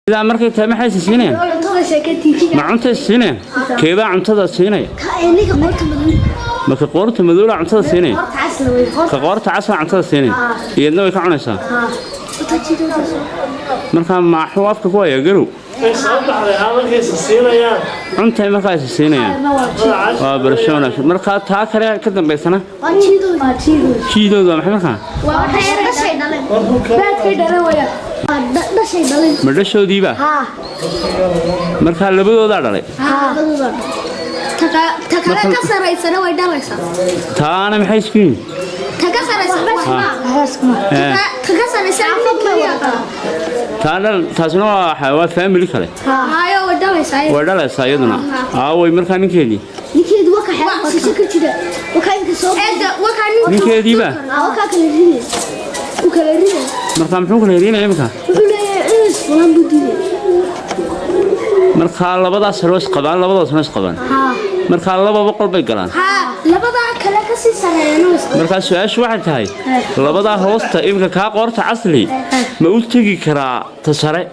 Sidaa markay tahay, maxay is siinayaan? Ma cunta is siinayaan? Keebaa cuntada siinaya? Marka qoorta madowla cuntada siinaya, ka qoorta casla cuntada siinaya, iyadna way ka cunaysaa. Markaa maaxuu afka ku hayaa garow? Way soo baxday haa, markaysa siinayaan. Cuntay markaa is siinayaan. Waa barasho wanaagsan. Markaa taa kale ka dambaysana, jiidoodu waa maxay markaa? Ma dhashoodiiba? Markaa labadoodaa dhalay? Ta kale ka saraysana way dhalaysaa. Taana maxay isku yihiin? Ta ka saraysa Eh, ta ka saraysa mid kaliya. Taa dhal, taasina waa family kale. Hayo, way dhalaysaa. Way dhalaysaa iyaduna. Aaway markaa ninkeedii? Ninkeedu waa ka xeer ka jira, waa ka inka soo eeda, waa ka nin. Ninkeediiba? Waa ka kala riday, u kala riday. Markaa muxuu kala herinaya imika? Wuxuu leeyahay inuu isfulan buu diiday. Markaa labadaas sare is qabaan, labadaasna is qabaan. Markaa 2 boqol bay galaan. Haa, labadaa kale ka sii sareeyana way. Markaa su-aashu waxay tahay, labadaa hoosta iminka kaa qoorta casli ma u tegi karaa ta sare?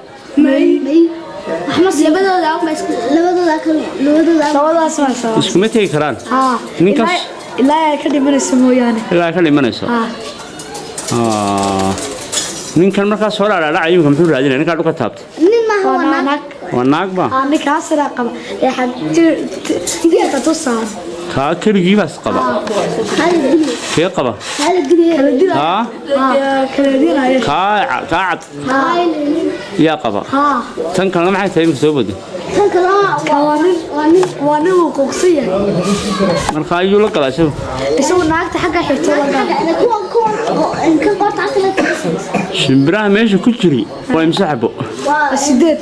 Labadooda ma isku labadooda kale, labadooda. Labadaas waa sabab. Iskuma tegi karaan? Haa. Ninkaas. Ilaa ay ka dhimanayso mooyaane. Ilaa ay ka dhimanayso. Haa. Ah. Ninkan markaa soo dhaadhaacay iminka muxuu raadinaya, ninkaa dhulka taabtay? Nin maaha. Waa Waa naag. naag. Waa naag ba? Haa, ninkaa sare qaba ee xag tiirka tusaan. Kaa keligii baas qaba? Hada dili. Kee qaba? Hada dili. Kala dilaya. Kaa Kala dilaya. Kaa cad yaa qaba? Haa. Tan kalena maxay tahay iminka soo boday? Tan kale Waa nin. Waa nin. Waa nin, wuu quuqsan yahay. Markaa ayuu la galaa isagu? Isagu naagta xagga xigta la gala. Kuwan kan qoorta casla ka saraysa. Shimbiraha meesha ku jiri waa imse xabo? Waa 8.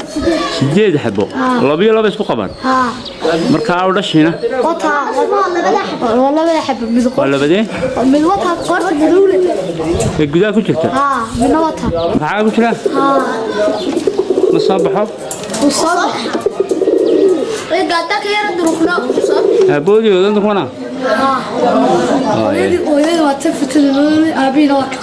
8 xabo, laba iyo laba isku qabaan. Haa. Markaa u dhashiina? Wataa. Waa labada xabo. Waa labada xabo mid Waa labadee? Mid wataa qoorta madowle. Ee gudaha ku jirta? Haa, midna wataa. Maxaa ku jira? Haa. Ma soo baxo? Wuu soo baxay. Way gaata ka yara durugno soo. Aaboodii wadanta kuwana. Haa, hooyadii waa tan fitada madowle, aabihiina waa ka.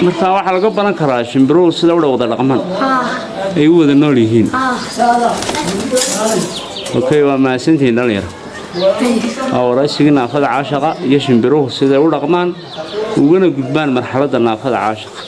Marka waxaa laga baran karaa shimbiruhu sida u wada dhaqmaan Haa. ay u wada nool yihiin. Haa. Okay, waa mahadsantihiin, dhalinyaro. Waa waraysigii naafada caashaqa iyo shimbiruhu siday u dhaqmaan ugana gudbaan marxaladda naafada caashaqa.